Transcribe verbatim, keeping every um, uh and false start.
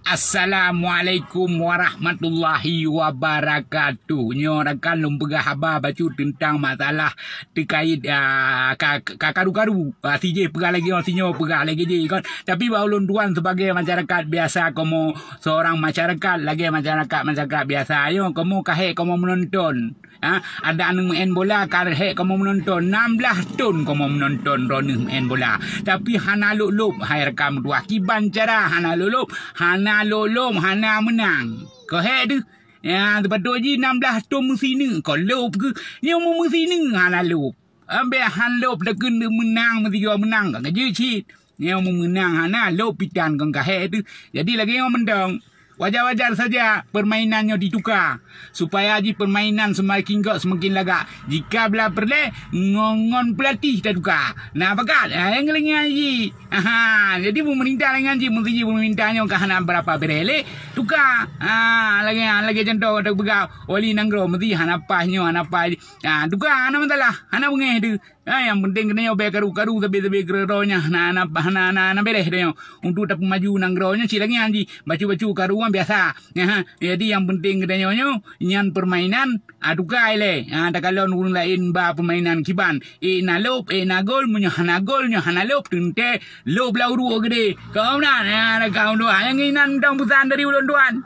Assalamualaikum warahmatullahi wabarakatuh. Nyoe rakan lôn peugah haba bacut teuntang masalah terkait, ah, ka, ka karu-karu. Ah, si jih peugah lagèe nyoe, si nyoe peugah lagèe jih kon. Tapi bak ulôn tuan sebagai masyarakat biasa, kamoe seorang masyarakat, lagèe masyarakat-masyarakat biasa nyoe, kamoe ka hék kamoe meunonton. Ha, adak aneuk meu'en bola ka hék kamoe meunonton, nam blaih thon kamoe meunonton droeneuh meu'en bola. Tapi hana lôp-lôp, hai rakan meutuah. Kiban cara hana lôp-lôp? Hana lôp-lôp, hana meunang. Ka hék deuh. Ya, seupatôt jih nam blaih thon meusineuk, ka lôp keuh. Nyoe meumeusineuk hana lôp. Ambek han lôp takheun meunang, meusigoe meunang, ka jeuet cit. Nyoe meunang hana, lôp pitan kon ka hék teuh. Jadi lagèe nyoe mantong. Wajar-wajar saja permainan nyoe dituka, supaya jih permainan seumakin gèt seumakin lagak. Jika bila peureulèe, ngon, ngon pelatih tatuka. Na pakat, ha, nyang keulingan jih. Aha, jadi peumeurintah keulingan jih, meusiji peumeurintah nyoe ka hana beurapa bèrèh lé. Tuka. Ha, lagèe, lagèe contoh tapeugah, wali nanggroe meusiji hana paih nyoe, hana paih. Ha, tuka, hana masalah, hana beungèh teuh. Ha, nyang penting geutanyoe bèk karu-karu, sabé-sabé keudroe nyan hana, hana, hana, hana, hana bèrèh tanyoe. Untuk tapeumaju nanggroe nyoe cit lagèe nyan jih, bacut-bacut karu nyan biasa. Ha, jadi nyang penting geutanyoe nyoe, nyan permainan, ha, tuka ilèe. Ha, takalon ureueng laén ba permainan kiban. Ék na lôp, ék na gol, meunyoe hana gol, nyoe hana lôp, teuntèe lôp lam uruek geudè. Ka meunan, ha, ka meunan. Nyang inan mantong peusan dari ulôn tuan.